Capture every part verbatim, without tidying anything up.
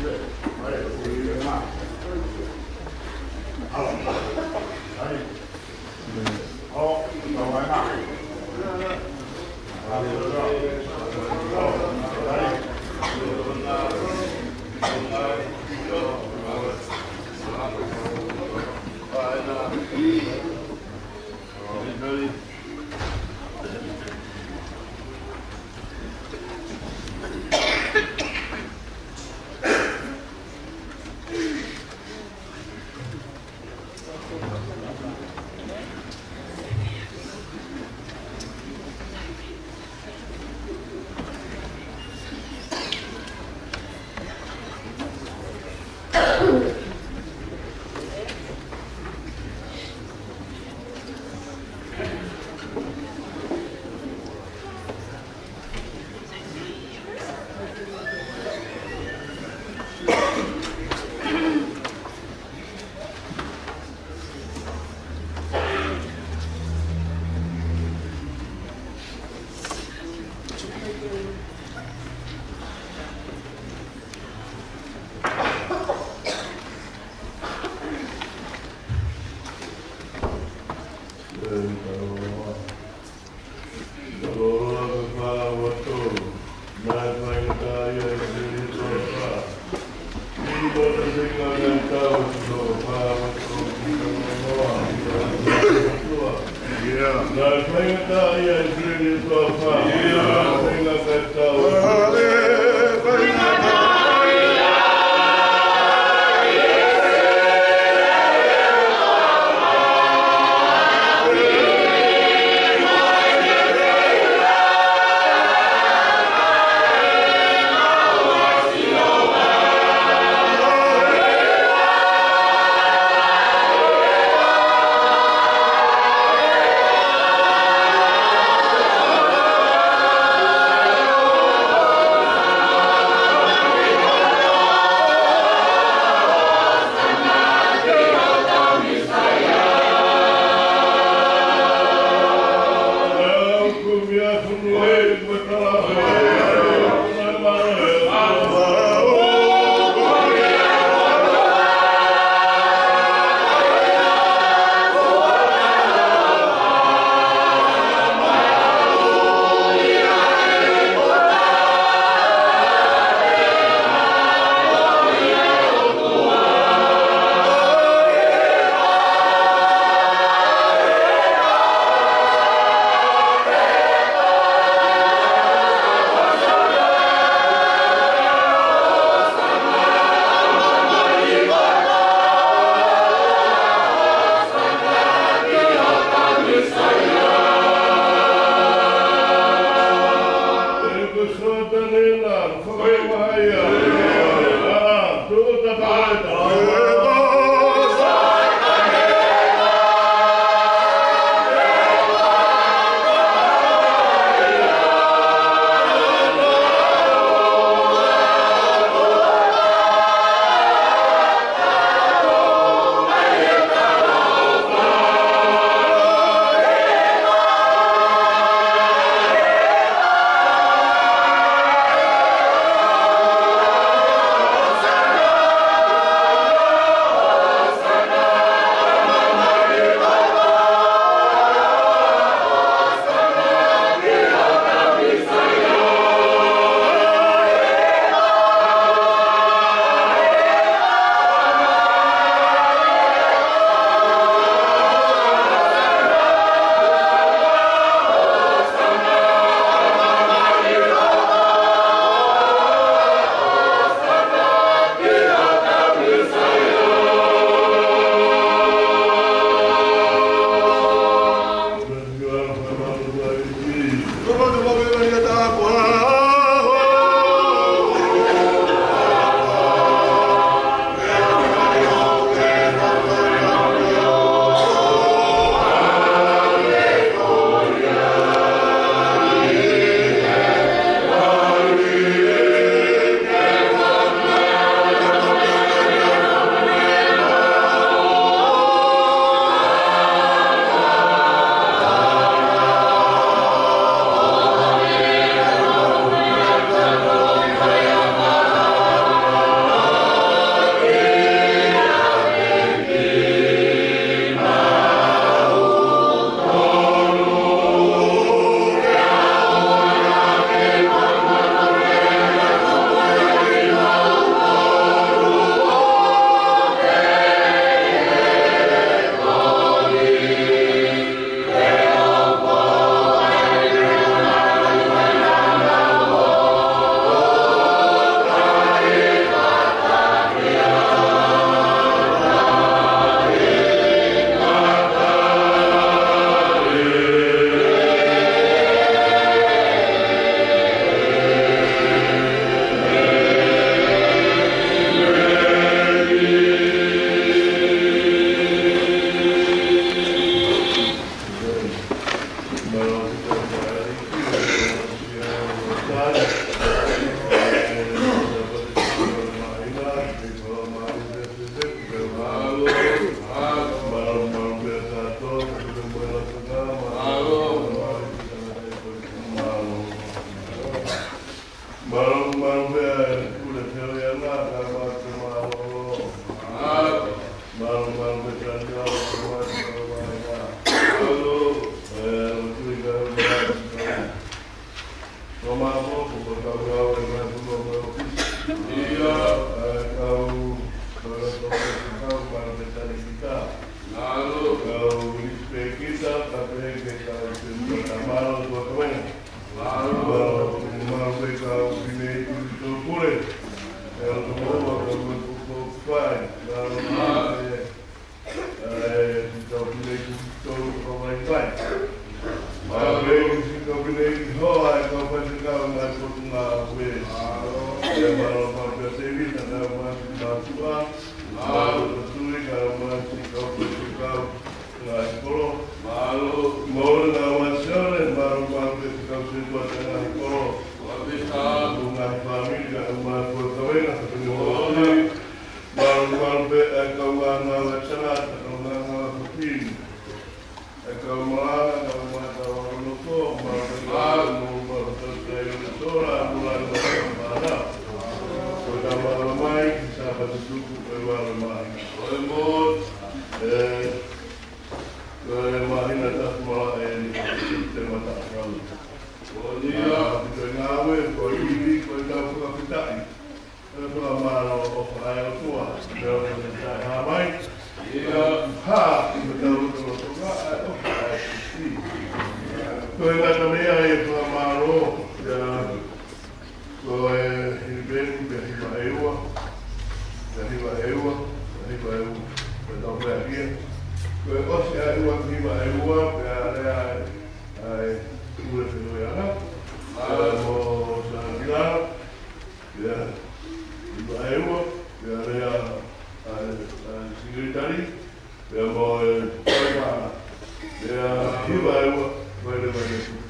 Yeah. ʻE ʻOtua, ka mau kuo fai, ka mau ʻe, ʻe, siʻi kau fineʻeiki tolu ka vaivai. Mālō siʻi kau fineʻeiki hoa, ʻa e kau faifekau ngaahi potungāue. ʻE mālō pē Tēvita, kae ʻumaʻā siʻi mātuʻa. Mālō Tui, kae ʻumaʻā siʻi kau faifekau ngaahi kolo. Mālō. Moʻoni kae ʻumaʻā Sione, mālō pē siʻi kau setuata ngaahi kolo. Mālō pē siʻi ngaahi fāmili, kae ʻumaʻā kau kavenga, kavenga. Mālō, mālō pē ʻa e kau ngāue tangata, kau ngāue fefine. ʻA e kau malanga, kau malanga, kau malanga, mālō pē, mālō, mālō pē, mālō pē, mālō pē. Ko e tau mālō mai, Sāpate tuku, ko e mālō mai. Ko e mō, ē, ko e māhina taha mālō eni, Sepitema taha valu. Ko ia. ʻA e ngāue, ko e ivi, ko e tau fakafetaʻi. Ko e fakamālō ʻoku ʻa e ʻOtua, pea ʻoku ne taʻehāmai. Ia. Ha, ko e tau lotolotonga, ʻa e ʻofa ʻa e Siasi. Ko e ngata mei ai e fakamālō, ia. Ko e hilibeni, pea hiva ʻe ua, pea hiva ʻe ua, pea hiva ʻe ua, pea tau pea kia. Ko e ʻosi ʻa e ua, hiva ʻe ua, pea lea ʻa e, ʻa e, ʻule fenoi ana. Pea mo Sākila, pea hiva ʻe ua, pea lea ʻa e, ʻa e sekelitali, pea mo e, pea hiva ʻe ua, pea lea ʻa e,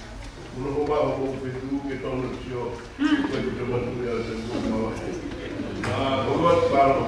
uno ko ba ho ko pe tu ke tau na sio, pea ke tau matu ia te ko ma wa. ʻA, ko ba paro.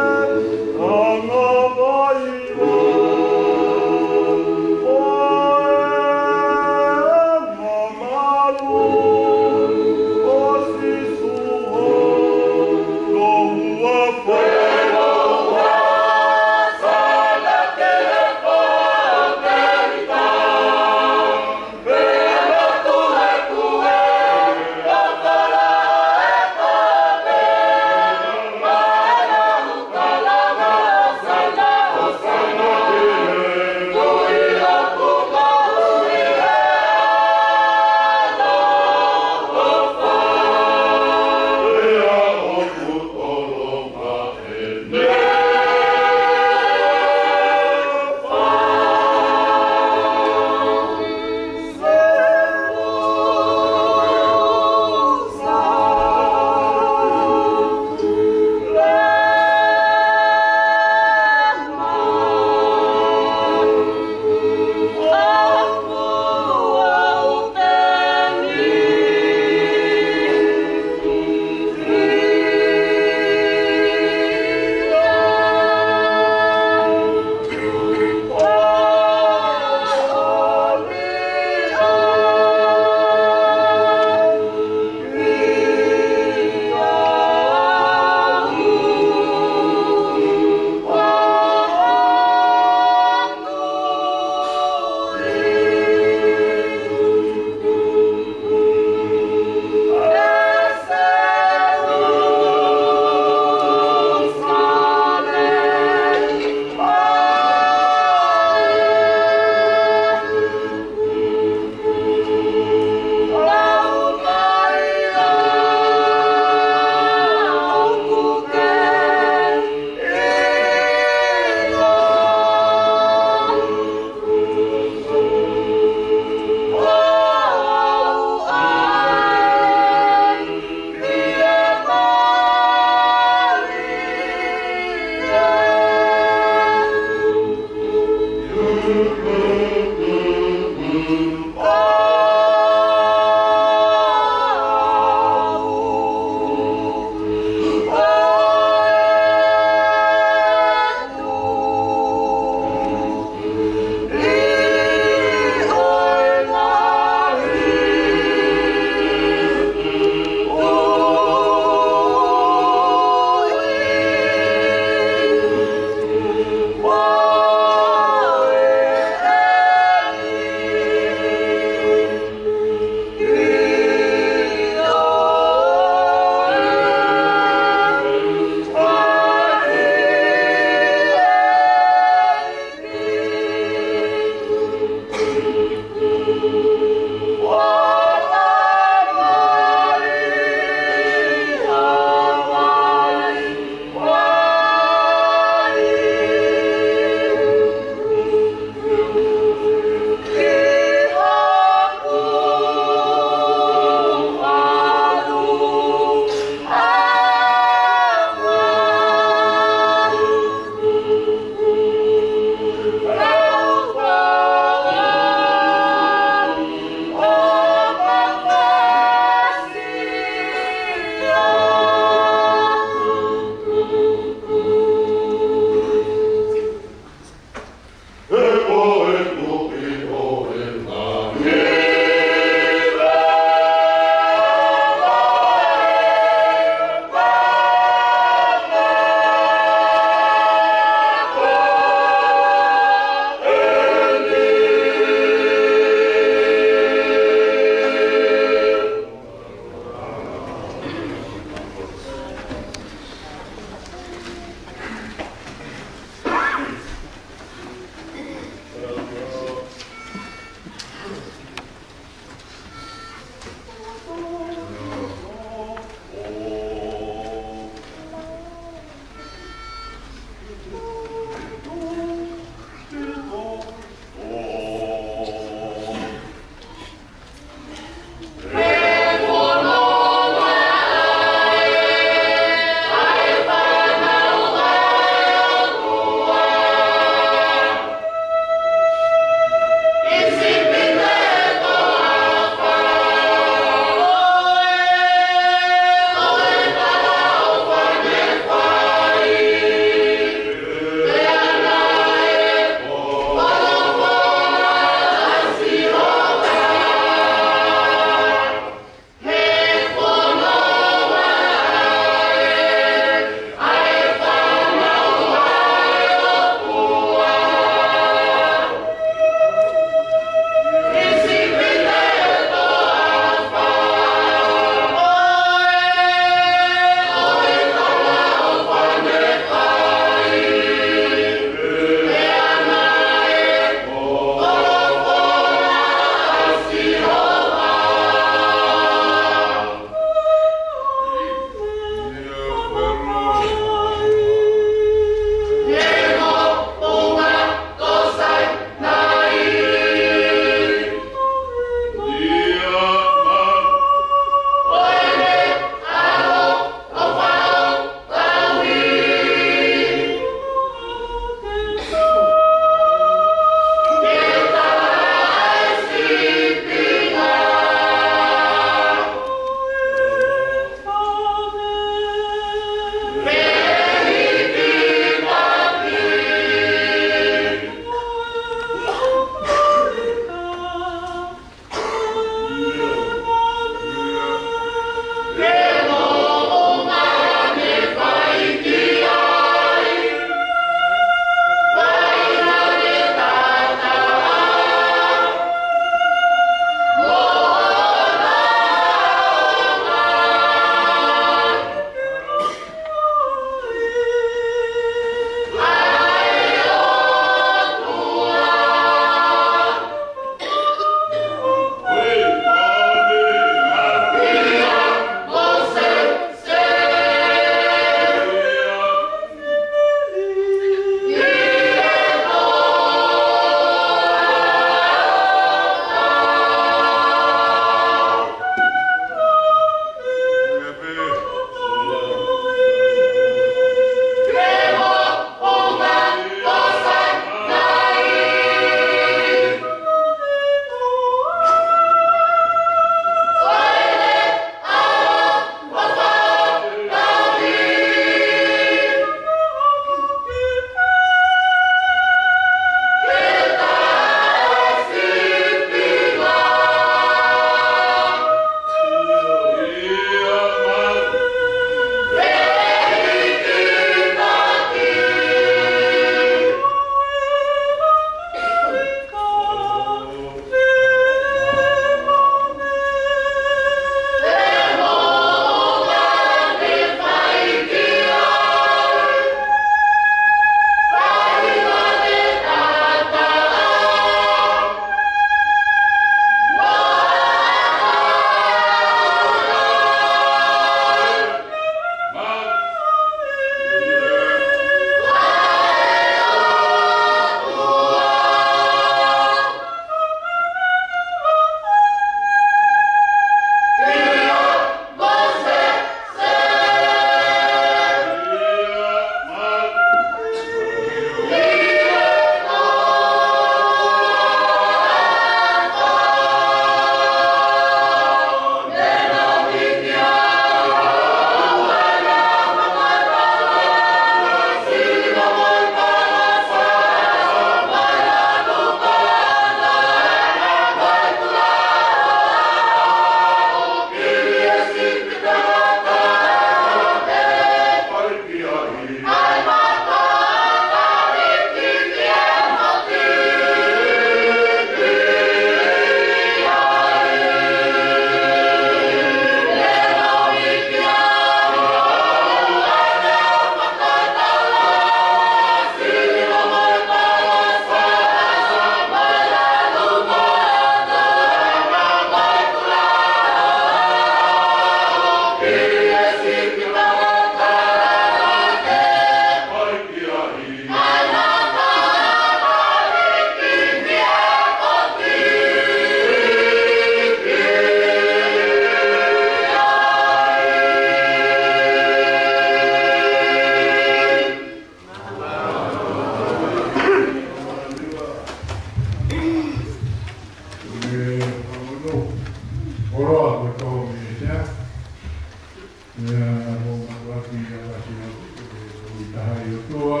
ʻOtua,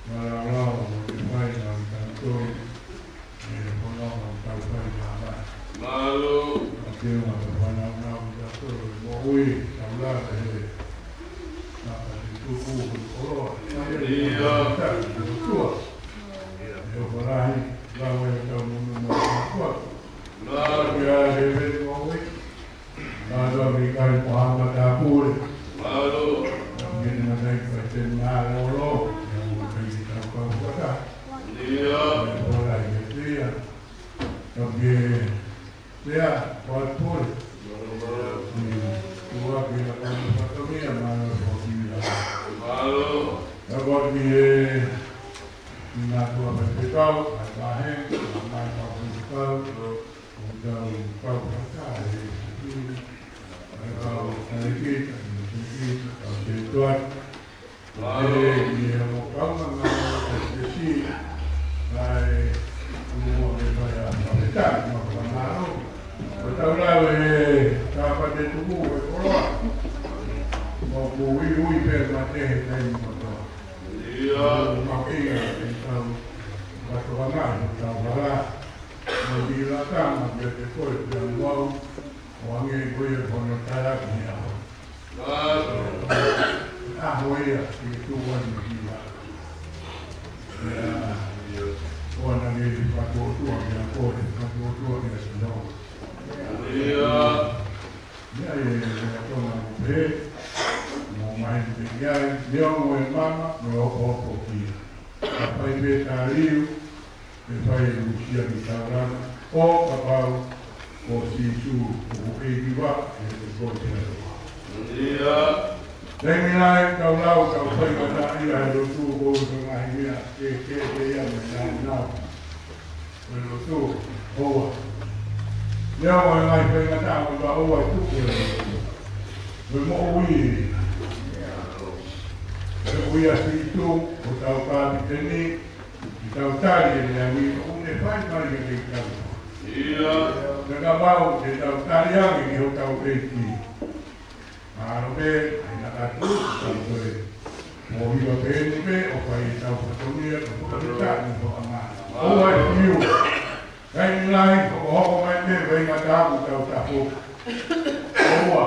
mālō mo e fai ʻa e tangata, ʻe hono ʻo tau fai ʻa e mālō. ʻA e ʻOtua, fānau ʻa e tangata, moʻui, tau lava he, ʻa e tuku, koloa. ʻIo. ʻOtua. ʻE o falahi, lau e tau munu ma kua. Mālō. Ia, he veni moʻui. Mālō, mi kai mo hama tāpule. Mālō. Mene matai kai te nā lolo. Ia mo kai te tau kau kata. ʻIo. Ia mo lai e tia. Ka ke tia, kua pule. Mālō. Tua ki la kau fakamia, mālō, fakamia. Mālō. Ia kua ki e, nā kua pe pekau, ai pahe, mai kau pekau. ʻO tau kau kata e, ʻa e kau kau kei, kau kei, kau kei tuat. ʻE, ʻi he mo kau ma ngā kau kei, ʻa e, ʻo mo me fai ʻa e kau kei, ma kau ma ʻo. ʻO tau lau e, ka pa te tuku e koloa. Mo ku ui ui pe ma te he kai mo kau. ʻIo. Ma ke ia e tau, ma kau ma ʻo tau hala. Mo di la ka ma ke te koe te au mau. ʻO ange ko ia ko hono tala ki he ʻaho. ʻAho ia, ki he tuʻu ai mo ki la. Ia, ʻo ana nge fakatuʻotuʻa ki a koe, fakatuʻotuʻa ki a sino. Ia. Ia, e, e, tona mo pe, mo mai te ia, ia mo e mama, mo e opo opo kia. Ka pai pe ka liu, ʻe fai e usia ki taulana, ʻo kapau ko Sīsū, ko e ʻEiki wa, ʻe te ko te atua. Ia. Temi nai tau lau, tau fai kata ia, he lotu ko uso ngahi mea, ke, ke, ke ia me nai nau. He lotu, hoa. Ia, o e ngai fai kata, mo ka hoa tuku e lotu. Mo moʻui. Mo moʻui a Sīsū, ko tau kapiteni, ʻi tau tali e mea ni, ʻo ne fai mai ke te tau. Ia. Ka kapau te tau tali ange ki hotau ʻEiki. Mālō pē, ʻai na ka tu, tau toe. Mo hiva pē ni pē, ʻo fai e tau fatongia, ko tau te tali, ko anga. ʻO ai fiu. Kai ni lai, ko hoko mai pē, fai ngata aku tau tapu. ʻOua.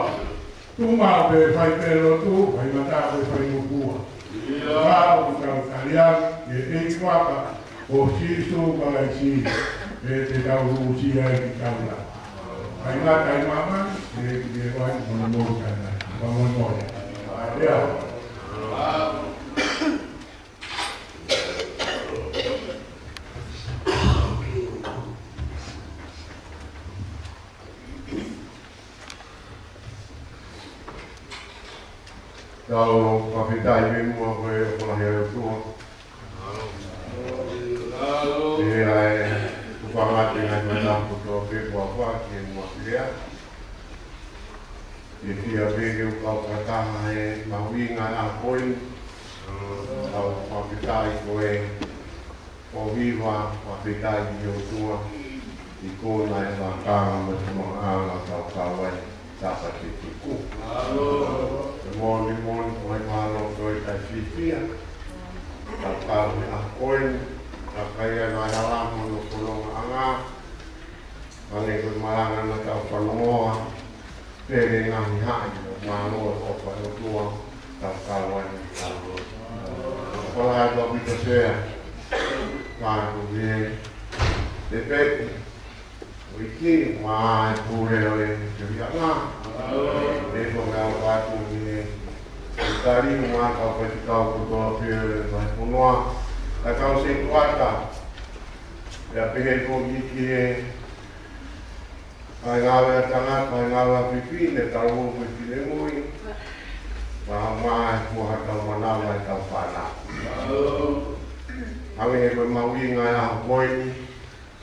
Tuma pe fai pe lotu, fai mata pe fai mokua. Ia. Ka o tau tali ange, ʻe ʻEiki Faka, ko Sīsū Kalaisi, ʻe te tau usia ai ki tau la. Fai mata i mama, ʻe, ʻe vai, mono mono kana. Mono mono. Ia. Tau fakafetaʻi muʻa ko e ʻofa lahi ʻa e ʻOtua. ʻE ʻa e tuʻunga te ngai mai na kotoa pē kuo fai ki he muʻa ki lea. ʻE fia pē ke u kau fakataha he mahuʻinga ʻa e ʻaho ko eni. Tau fakafetaʻi ko e ʻo hiva, fakafetaʻi ki he ʻOtua, ʻi kona e fakataha mo e tamaʻanga tau kau ai, tapa te tuku. Mālō. Moʻoni, moʻoni, ko e mālō ko e kai fifia. Tau kau he ʻaho ko eni, tau kai ai ʻa e hala mo hono fonongaʻanga. Hangē ko e malanga naʻa tau fanongoa, pele ngaahi haʻi, ʻo mālō ʻo fai ʻOtua, tau kau ai. Kala ʻaupito Sea, kātaki e, te peti, ʻo ʻEiki, ma e pule ʻo e, te viʻanga, e ko ngā kātaki e, tali ma kau peti kau kotoa pē ʻo e, ma e fonua, ʻa e kau setuata, ia pehē ko ʻEiki e, ʻa e ngāue ʻa tangata, ʻa e ngāue ʻa fefine, tau mo e finemui. Mā, mā, e kuo ha tau manava e tau fānau. Hangē ko e mahuʻinga e ʻaho ko eni,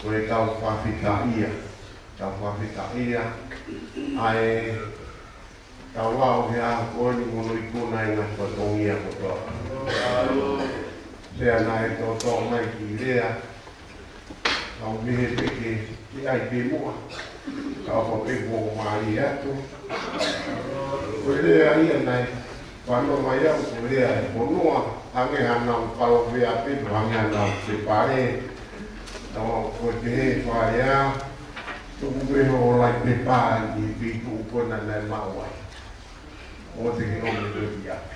ko e tau fakafetaʻia. Tau fakafetaʻia. ʻA e Tau lau he ʻaho ko eni mo hono ikuna ʻi he ngaahi fatongia kotoa. Pea naʻe toʻotoʻo mai ki lea, kau mehe peke, ke ʻai pē muʻa. Kau pā pē kuo mālie atu. Ko e lea ia naʻe Fanongo mai au ko e lea ʻa e fonua, hangē haʻanau palōveape, hangē haʻanau pepale, naʻa ko e pehē fakalea, tuku pē ho lai pepa ʻi he feituʻu ko ena naʻe maʻu ai. Mo te ke ʻomi pē ki ʻapi.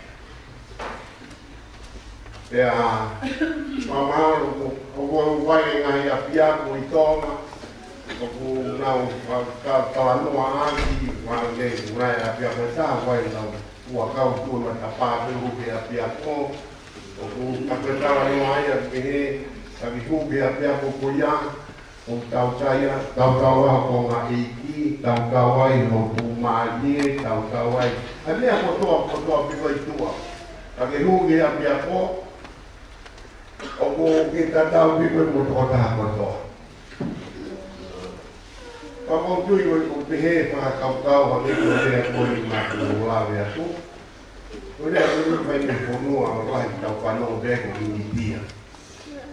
Pea, fakamahalo, ʻoku, ʻoku ʻi ai e ngaahi ʻapiako ʻi Tonga, ʻoku nau fa-, ka-, talanoa ʻaki, ʻoku ʻi ai e ngaahi ʻapiako ʻe taha, ʻoku ʻi ai e ngaahi fuakava tuʻu ʻi matapā pē ʻoku ʻi ai e ʻapiako, ʻoku ʻikai ke talanoa ia ki he, ka ki he ʻapiako ko ia, ʻoku tautau ia, tautau ʻa e konga ʻeiki, tautau ai hoʻo tuʻumālie, tautau ai. ʻA e meʻa kotoa, kotoa pē ko e tuʻa. Ka ke hū ki he ʻapiako, ʻoku ke tatau pē koe mo e tokotaha kotoa. Ka ʻoku ou tui ko e, ʻoku pehē fakakaukau hangē ko e lea ko eni naʻa ku lave atu. Ko e lea ko eni fai mei he fonua, ʻoku lahi ʻetau fanongo pē ko ʻInitia.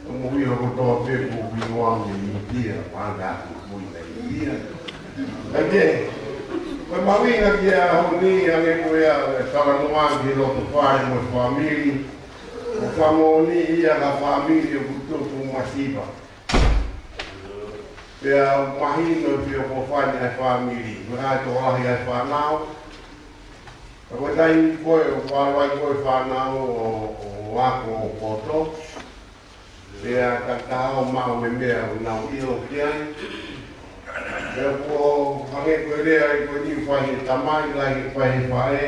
ʻOku mou ʻilo kotoa pē ko e hingoa mei ʻInitia, pea ʻoku mou ʻilo ʻInitia. Ka ke, ko e mahuʻinga ki he ʻaho ni, hangē ko ia, e talanoa ki he loto fale mo e fāmili. ʻOku fakamoʻoni ia ki he fāmili ʻoku tupu masiva. Pea mahino pē ʻoku fai ʻe he fāmili. Meʻa tokolahi ʻa e fānau. Ka ko e taimi ko ē, ʻoku ʻalu ai ko ē fānau ʻo, ʻo ako ʻo poto. Pea ka tau maʻu e meʻa ʻoku nau ʻilo ki ai. Pea ko e hangē ko e lea ʻi ko eni fai he tamai, lahi fai he faʻē.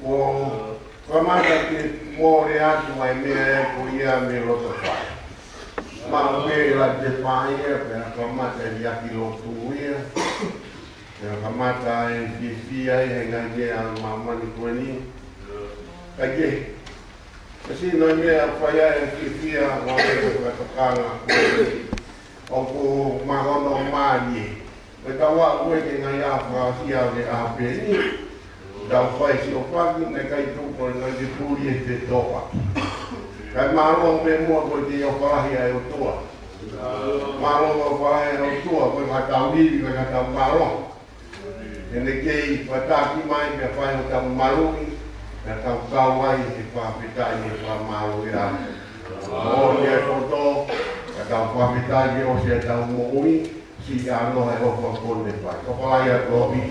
ʻOku kamata ke mole atu ʻa e meʻa ko ia mei loto fale. Maʻu pē la te paia, pea kamata e liʻaki lotu ia. Pea kamata e fiefia ia he ngaahi meʻa ʻa māmani ko eni. Ka ke, ʻosi no meʻa fai ai e fiefia, ʻoku ʻi ai e fakatokanga ko eni. ʻOku mahono mālie. Pea tau aʻu ki he ngaahi ʻaho fakaʻosi ʻo e ʻaho pē ni. Tau fai siʻi ʻofa ki he ʻEiki, tuku ʻo ne ke puli e te toa. Kae mālō pē muʻa ko e te ʻofa lahi ʻa e ʻOtua. Mālō ʻofa lahi ʻa e ʻOtua, ko e ka tau lili, ko e ka tau mālō. He naʻe kei fataki mai, pea fai ʻo tau maluʻi, pea tau kau ai he fakafetaʻi mo e fakamālō ia. ʻO ia kotoa, pea tau fakafetaʻi ʻosi ʻetau moʻui, siʻi ʻaloha ʻo e ʻofa ko eni fai. Ko e palai ʻa Kopi.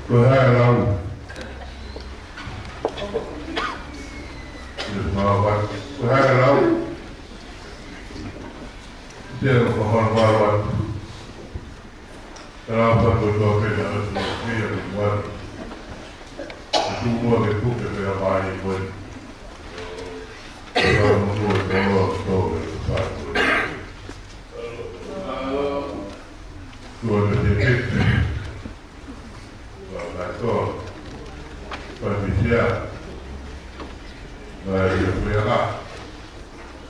Ko e hā e lau? Ko e hā e lau? Te u fakamalumalu atu. Tala atu ko e tō pē na atu, pē atu atu. Tuʻu muʻa ke puke pē ʻa mai ko ē. Tala atu ko e tō, tō pē atu. Tō pē te pē. Tō pē atu. Pea misia. Mai ia pē ʻa.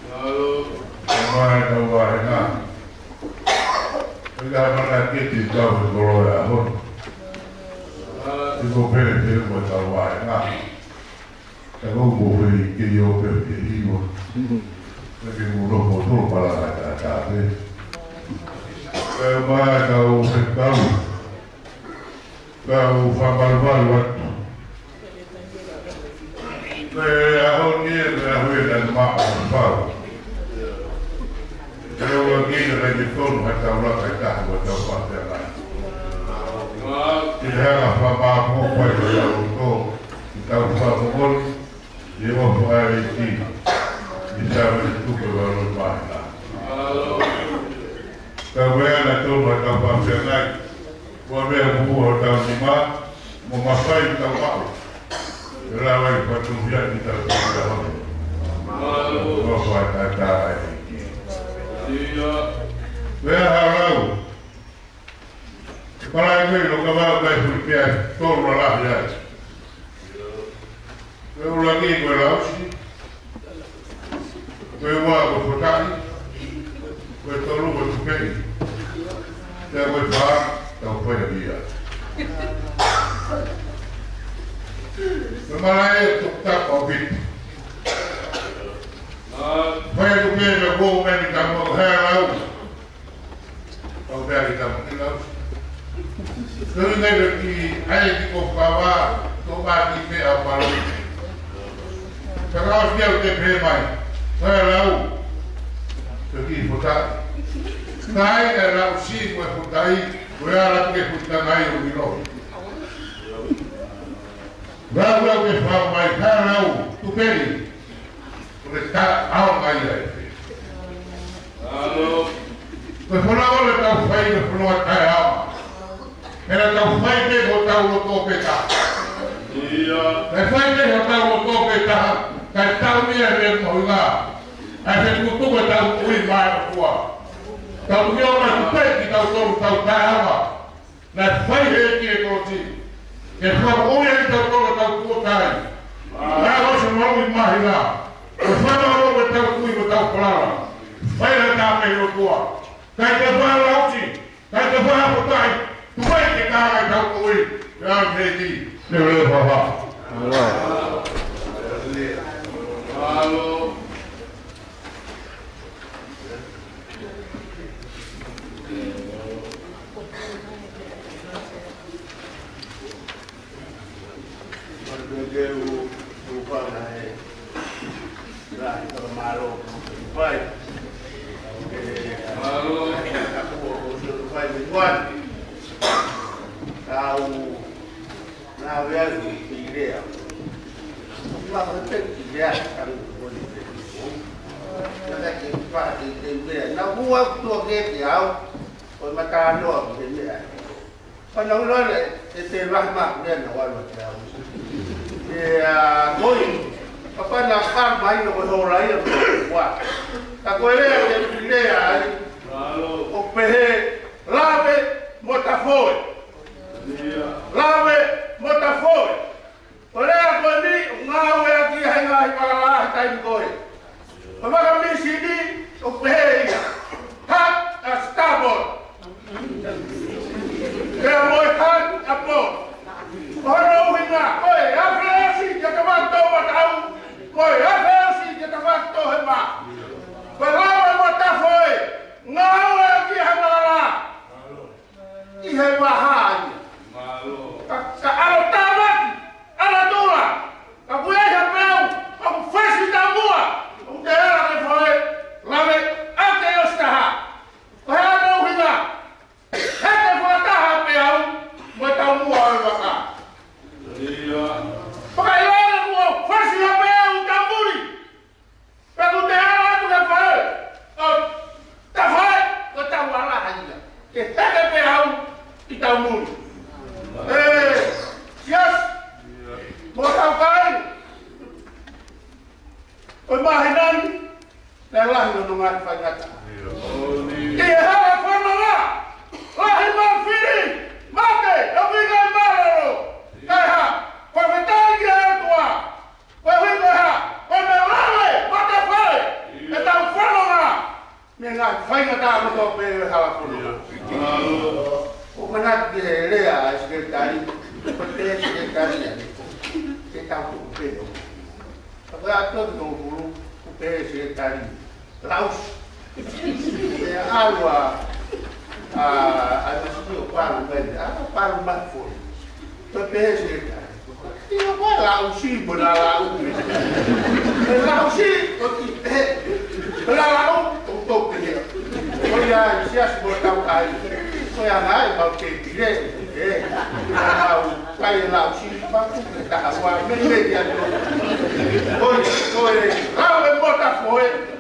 Mālō. Mai ka ua e na. Pea mana ke te tau e kolo e ʻaho ni. Mālō. Te ko pele te ko ka ua e na. Ka ko ko pele ke io pele ke hiwa. Pea ke muro mo tolo pala ka ta ta pē. Pea mai ka u se kau. Kau fakamalumalu atu. Ko e ʻaho ni ʻe meʻa hui na ma o pau. Ko e ua ki na kai ke tonu ha tau la kai taha ua tau pātea mai. Ki he hanga fakamapu pai ko e ʻaho ko, ki tau fakamapu. Ia ua fai ki, i sa me tuku e ua lo mai na. Ka ue ana tonu ha tau pātea mai. Ua meʻa ua tau nima, mo mafai tau maʻu. Ke lava ʻi patu hia ni tau tau tau. Ua fai tata ai ki. Meʻa ha lau. Ke palai koe lo ka vau kai hui pea tolu la lahi ai. Ko e ʻuluaki ko e Lausi. Ko e ua ko Fotaʻi. Ko e tolu ko Tupeʻi. Pea ko e fā, tau fai ia. Ko e malaʻe ʻo Toketā ʻAupiti. Fai atu pē ka kou meni ka mo hea lau. Kau pea ki tamu ki lau. Kau i ngai ki ai ki ko kawa, ko ma ki pe a palu. Ka kau ki au te pe mai. Ka lau. Ka ki Fotaʻi. Ka ai ka Lausi ko Fotaʻi, ko e ala ke Fotaʻi ngai o milo. Lau lau ke fau mai, ka lau, Tupeʻi. Ko e taʻeʻaonga ia e pē. Ko e fononga ʻoku tau fai, ko e fononga taʻeʻaonga. Pea tau fai pē ko hotau loto pē taha. Pea fai pē ko hotau loto pē taha. Kae tau mia e meʻa mahuʻinga. ʻA e fetukutuku ʻetau kui mai ʻOtua. Tau mio mai ki pē ki tau tolu tau taʻeʻaonga. Naʻe fai he ki e kolosi. Ke fakamoʻui ai tau tolo tau tuʻo tai. Naʻe ʻosi maʻu ʻi mahina. Ko fana o ke tau kui ko tau palala. Fai la tā mei ʻOtua. Kai ke fai Lausi. Kai ke fai Fotaʻi. Tuai ke kā ai tau kui. Lau he ki. Ne le fai. Alo. Mālō. Tau Nā vea ki lea. Ua ko te ki lea ka lu ko ni te. Nā vea ki pa te te lea. Nā ua tua ke te au. Ko mata noa ki te lea. Ko nā ua le e te la ma lea nā ua lo te au. E a koi. Papa nā ka mai no ko hola ia ko ua. Ka ko lea te ki lea ai. Ko pehe lave mo tafoe. Lave mo tafoe. Ko e lea ko eni, ʻoku ngāueʻaki he ngaahi pālahalaha he taimi ko ē. Ko e faka-Misini, ʻoku pehē ia. Hug a starboard. Pea mo e hug a port. Ko hono ʻuhinga, ko e afe ʻosi ke tamato matau, ko e afe ʻosi ke tamato he mā. Ko e lave mo tafoe, ngāueʻaki he malala. ʻI he vahaʻa ia. Mālō. Ka, ka ʻalu tāmaki, ʻalu tula. Ka kuo ʻi ai ha peau, ka kuo fesi taumuʻa. ʻOku te ala ke fai, lave, ʻa te ʻosi taha. Ko e hā hono ʻuhinga? He te fakataha peau, mo taumuʻa ʻo e vaka. ʻo e māhina ni, naʻe lahi hono ngaahi faingataʻa. ʻI he hala fononga, lahi mo fili, mate, ʻoku ʻikai mālōlō. Kae hā, ko e fetalai ki he ʻOtua. Ko e ʻuhi ko e hā, ko e meʻa lave, matafale, ʻetau fononga. Mei he ngaahi faingataʻa kotoa pē ʻo e hala fononga. ʻOku ou manatu ki he lea ʻa e sekelitali, ko e sekelitali ʻa e, ke tau tuʻu pē ʻo. Ka ko e ʻato ki Tongofulu, ko e sekelitali Lausi. ʻE ʻalu ʻa, ʻa, ʻa Lausi ʻo palu mai, ʻa, palu mai foʻi. Ko e pehē sekelitali. ʻIo, ko e Lausi, mo e Lalau. ʻE Lausi, ʻoku pehē. Ko e Lalau, ʻoku pehē. Ko ia, siasi mo tau kai. Ko ia ngai, mau ke pile. ʻE, mau kai Lausi, mau ke taha ua, me, me, ia, ko. Ko e, ko e, lau e mota ko e.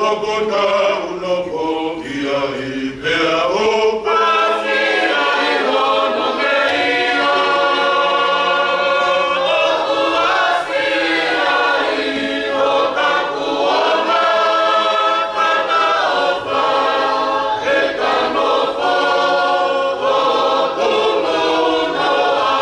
Ko tau nofo ki ai pea ʻoku ʻasi ai hono meʻa. ʻOku ʻasi ai hotaku ʻona kata ʻofa, ʻeta nofo ʻo tunu noa.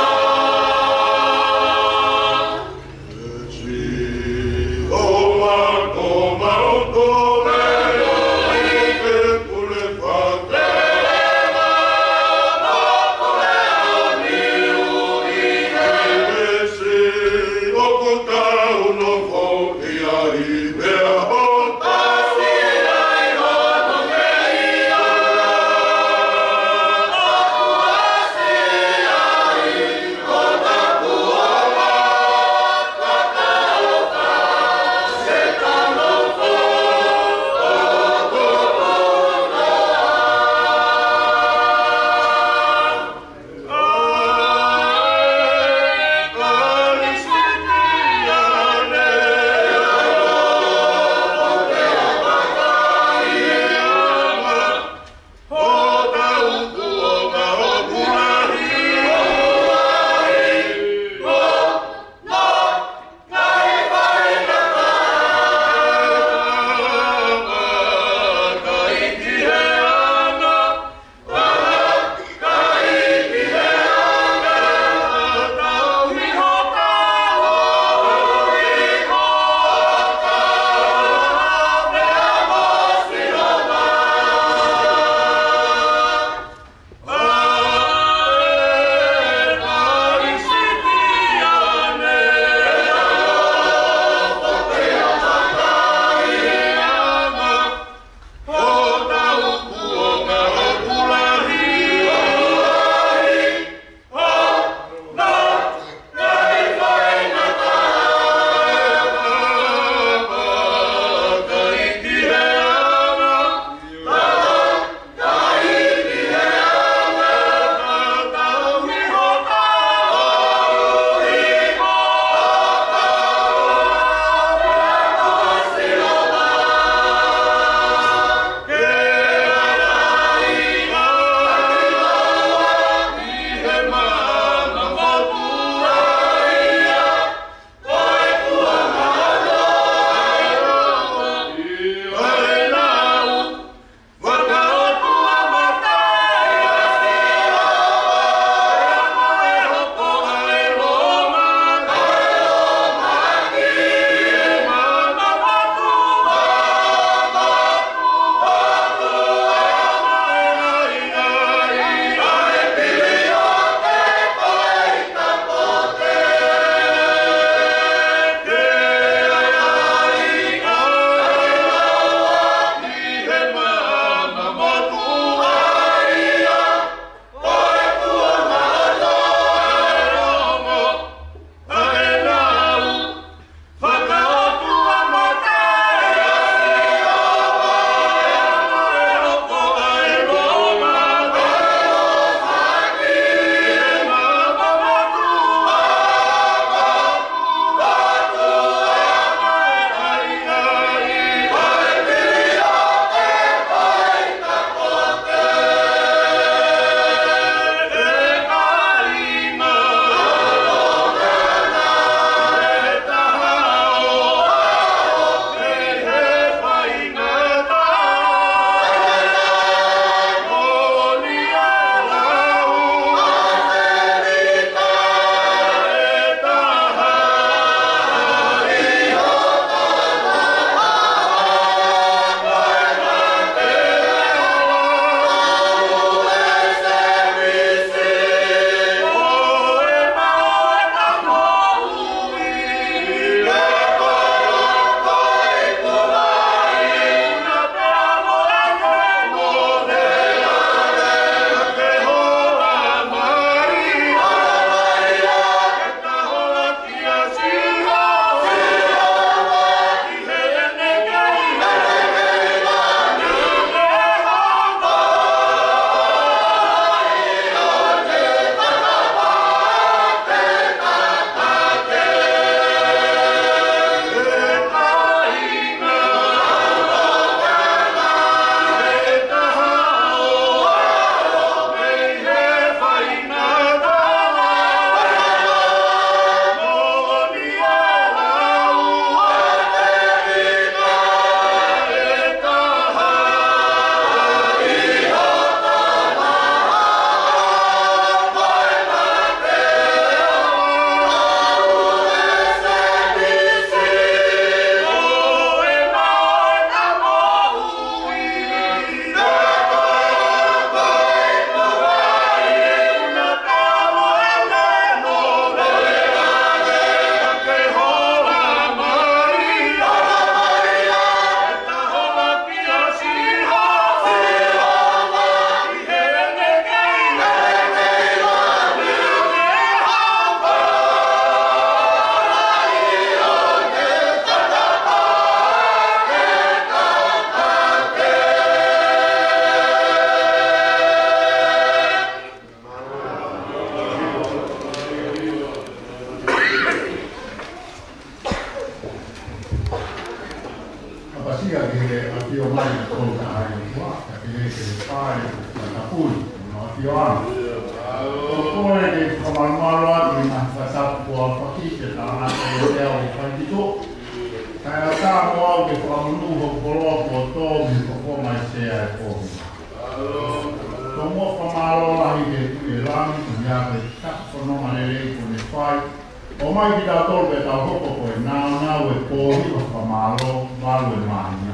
Kapasia ki he ʻafio mai ʻa e Tolu Tahaʻi ʻOtua, kae pehē ki he pale ʻo e fakatapui, ʻo e ʻafio ʻa. ʻOku ou kole ke fakamalumalu atu ʻi he ngaahi fakatapu kuo aofaki, ke tangata ʻiate au ʻo fai ki tuʻa. Kae ʻatā mo au ke fakamonū hoku koloa kuo tō mei he kofo mai sea e povi. Tomuʻa fakamālō lahi ki he Tuʻi ʻo e langi, ko ia ko e tapu fononga lelei kuo ne fai. ʻOmai kitautolu pea tau hoko ko e nāunau e pōhiva fakamālō, valu e māhina.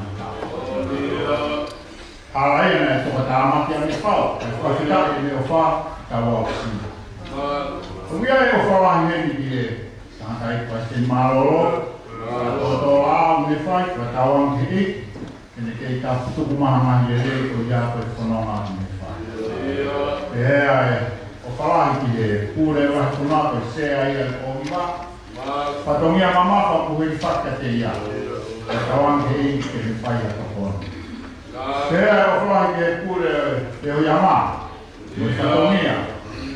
Hala ia naʻe tokatāmaki ʻa e fau, ʻa e fakafetaʻi ʻene ʻofa, tau aʻusia. ʻOku ʻi ai e ʻofa lahi heni ki he tangataʻeiki palesiteni mālōlō, ʻa e toto ʻa ʻene fai, fakatauange ki he ʻEiki, ke ne kei tapu tuku maha ngaahi lelei ko ia ko e fononga ʻoku ne fai. Pea ʻofa lahi ki he pule vahefonua ko e sea ia ʻo e pōhiva. Fatongia mamafa kuo hilifaki kiate ia. Fakatauange ki he ʻEiki ke ne fai ʻa e tokoni. Pea ʻofa lahi ki he pule ʻo e ʻOiama. Mo e fatongia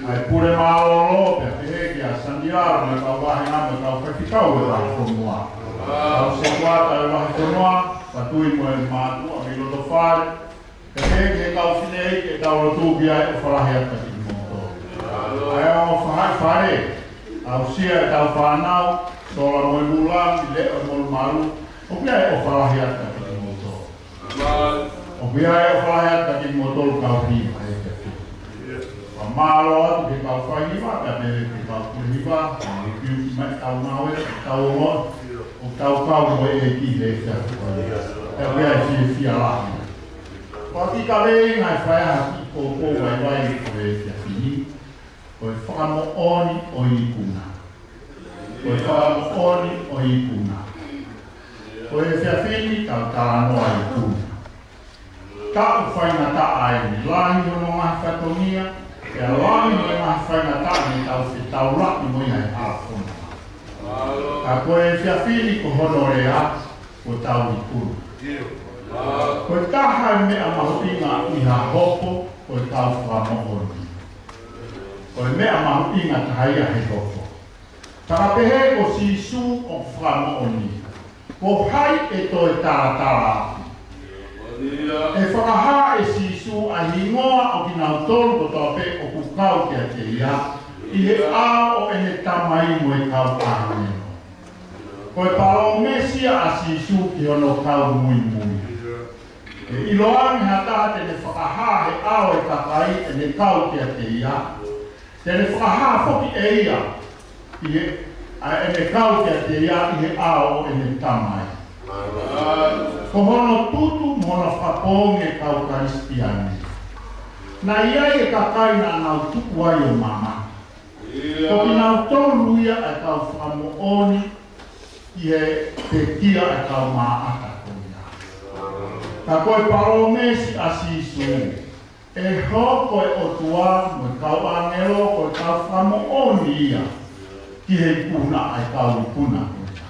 ʻa e pule mālōlō pea pehē kia Sanila, mo e kau vāhenga, mo e kau faifekau ʻo e vahefonua. Kau sekuata ʻo e vahefonua, patui mo e mātuʻa mei loto fale. Pea pehē ki he kau fineʻeiki, ke tau lotu ki ai, ʻofa lahi atu kiate kimoutolu. ʻA e ʻofa ʻi fale, aʻusia ʻetau fānau, sola mo e lula, leʻo mo e malu, ʻoku ʻi ai e ʻofa lahi atu kiate kimoutolu. ʻOku ʻi ai e ʻofa lahi atu kiate kimoutolu kau hiva he efiafi ni. Fakamālō atu ki he kau faihiva, kae pehē ki he kau pulehiva, kau ukiuki mai, kau ngāue, kau ongoʻi ʻoku tau kau mo e ʻEiki he efiafi ko eni. Pea ʻoku ʻi ai e fiefia lahi. Ko e kiʻi kaveinga ʻe fai ʻaki e poupou vaivai ʻo e efiafi ni, ko e fakamoʻoni ʻo e ikuna. Ko e fakamoʻoni ʻo e ikuna. Ko e efiafi ni tau talanoa ikuna. Taʻu faingataʻa eni, lahi hono ngaahi fatongia, pea lahi hono ngaahi faingataʻa ne tau fetaulaki mo ia he hala fononga. Ka ko e efiafi ni ko hono lea, ko ʻetau ikuna. Ko e taha e meʻa mahuʻinga ʻi ha hopo, ko ʻetau fakamoʻoni. Ko e meʻa mahuʻinga taha ia he hopo. Fakapehē ko Sīsū ʻoku fakamoʻoni. Ko hai ʻe toe talatala ʻaki? ʻE fakahā ʻe Sīsū ʻa e hingoa ʻo kinautolu kotoa pē ʻoku kau kiate ia, ʻi he ʻao ʻo ʻene Tamai mo e kau ʻāngelo. Ko e palōmesi ia ʻa Sīsū ki hono kau muimui. ʻE ʻiloange ha taha te ne fakahā he ʻao e kakai ʻene kau kiate ia, te ne fakahā foki ʻe ia ʻi he, ʻa ʻene kau kiate ia ʻi he ʻao ʻo ʻene Tamai. Ko hono tutu mo hono fakapoongi e kau Kalisitiane. Naʻe ʻi ai e kakai naʻa nau tuku ai ʻo mamata. Ko kinautolu ia ʻa e kau fakamoʻoni ʻi he pekia ʻa e kau maʻata ko ia. Ka ko e palōmesi ʻa Sīsū, ʻe hoko e ʻOtua mo e kau ʻāngelo ko e kau fakamoʻoni ia ki he ikuna ʻa e kau ikuna ko ia.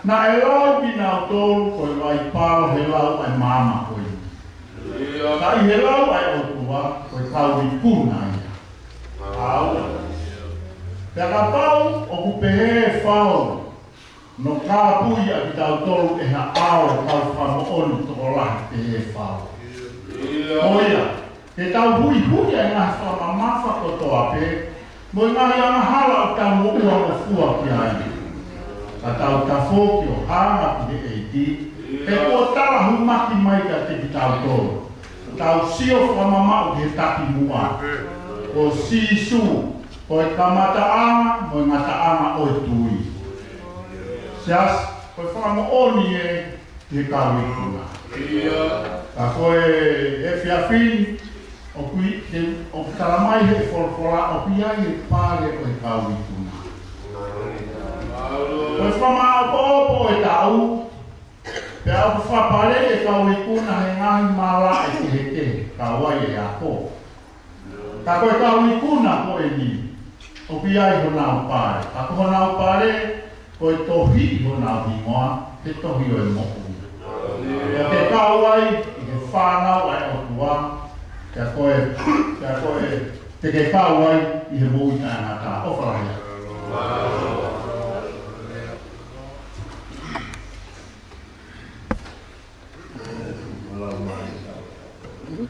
Naʻe lau kinautolu ko e vaipalo he lau ʻa e maama ko eni. Ka ʻi he lau ʻa e ʻOtua, ko e kau ikuna ia. ʻAua. Pea kapau ʻoku pehē fau, ʻoku kāpui ʻa kitautolu ʻe ha ʻao ʻo e kau fakamoʻoni tokolahi pehē fau. Ko ia, ke tau huihui ʻa e ngaahi fakamamafa kotoa pē, mo e ngaahi angahala ʻoku tau moʻua mo fua ki ai. Ka tau tafoki ʻo hanga ki he ʻEiki, he kuo talahumaki mai kiate kitautolu. Tau sio fakamamaʻu ki he takimuʻa. Ko Sīsū, ko e kamataʻanga, mo e ngataʻanga ʻo e tui. Siasi, ko e fakamoʻoni ē, ki he kau ikuna. Ka ko e efiafi ni, ʻoku ʻi, ke, ʻoku tala mai he folofola, ʻoku ʻi ai e pale ʻo e kau ikuna. Ko e fakamāʻopoʻopo ʻo e taʻu, pea ʻoku fakapale e kau ikuna he ngaahi malaʻe kehekehe, kau ai e ako. Ka ko e kau ikuna ko eni, ʻoku ʻi ai honau pale. Ka ko honau pale, ko e tohi honau hingoa, he tohi ʻo e moʻui. Pea te ke kau ai ʻi he fānau ʻa e ʻOtua, pea ko e, pea ko e, te ke kau ai ʻi he moʻui taʻengata. ʻOfa lahi atu. ʻI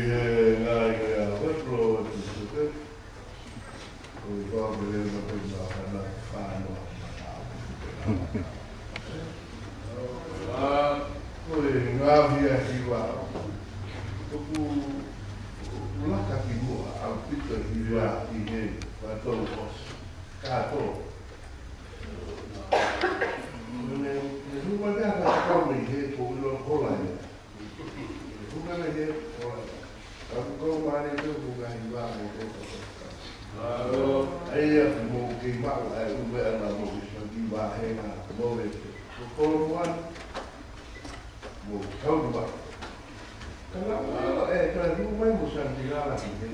he ngaahi ngaahi weplo atu suke, ko e kua mele ma pe ma kana fano. A, ko e ngaahi hiva. ʻOku, ʻoku laka ki muʻa ʻaupito hiva ʻi he vato os. Kato. Ne, ne huma te aka kau mei he ko ilo kola ia. Huma mei he kola ia. Ka ko mare te ko ka hiva mo ko ko. Ai ia mo ke maʻu ai u me ana mo ki sa ki va he na mo le. Ko ko mo an. Mo kau ni va. Ka la mo e, ka la mo e mo sa ni la la ki he.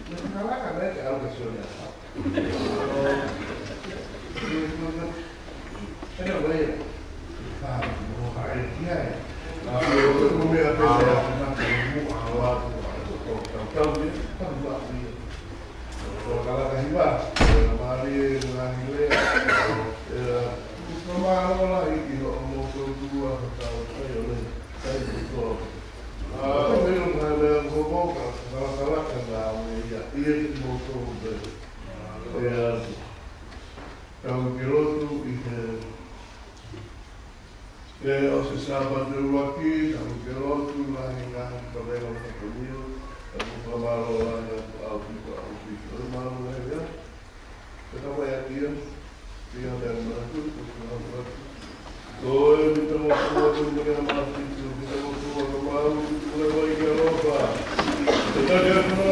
Mo ka la ka me ke au ka so ni a. Tau ke lotu ʻi he, ʻi he ʻosi Sāpate ʻuluaki, tau ke lotu lahi ngaahi kavenga ʻo e fatongia, tau ke fakamālō lahi atu ʻaupito, ʻaupito, ʻe mālō lahi ia. Ke tau ʻai atu ia, ia te ana atu, ko e tau atu. Ko e mita mo kua tu mo ia ma fitu, mita mo kua ka mau, tu mo ia ka lopa. Pea ko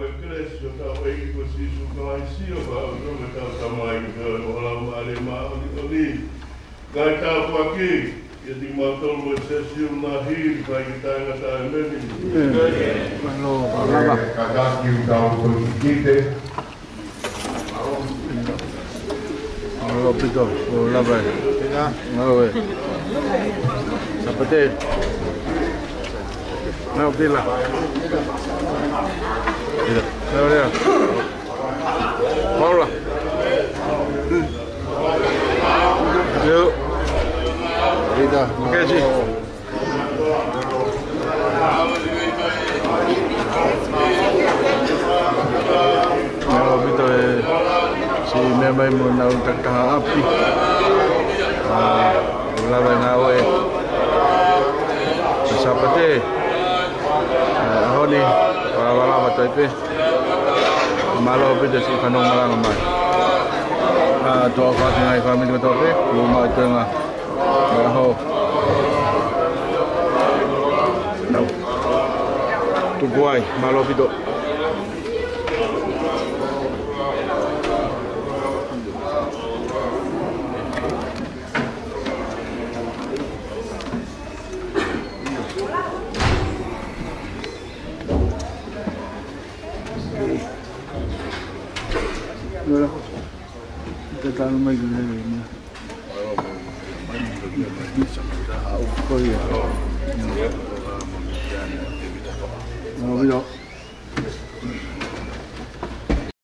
e kelesi ʻa hotau ʻEiki ko Sīsū Kalaisi, ʻofa ʻa e ʻOtua mo e ʻOtua ʻa e Tamai, mo e ʻofa ʻa e Laumālie Māʻoniʻoni, kae tāpuakiʻi ʻiate kimautolu mo e siasi ʻo e māhina ni kae ʻikai ke taʻengata, ʻēmeni. Mālō, mālō. Ka taki ʻoku tau ko kite. Mālō ʻaupito, ʻo lava ē. Mālō ē. Sāpate. Mālō Pila. Pila. Mālō ē. Paula. Yo. Pila. Makesi. Mālō ʻaupito e siʻi meʻa mai mo ʻenau takitaha ʻapi. ʻA, ʻoku lava e ngāue ʻa Sāpate. ʻA, ʻaho ni, ʻoku lava lava tai pē. Mālō ʻaupito siʻi fanongo malanga mai. ʻA, tuʻa ʻofa ki he ngaahi fāmili kotoa pē, ʻoku mau ʻi he ngaahi ʻaho. Tuku ai, mālō ʻaupito. Ora. Te tau mai ki he meʻa. Ko ia. Ora.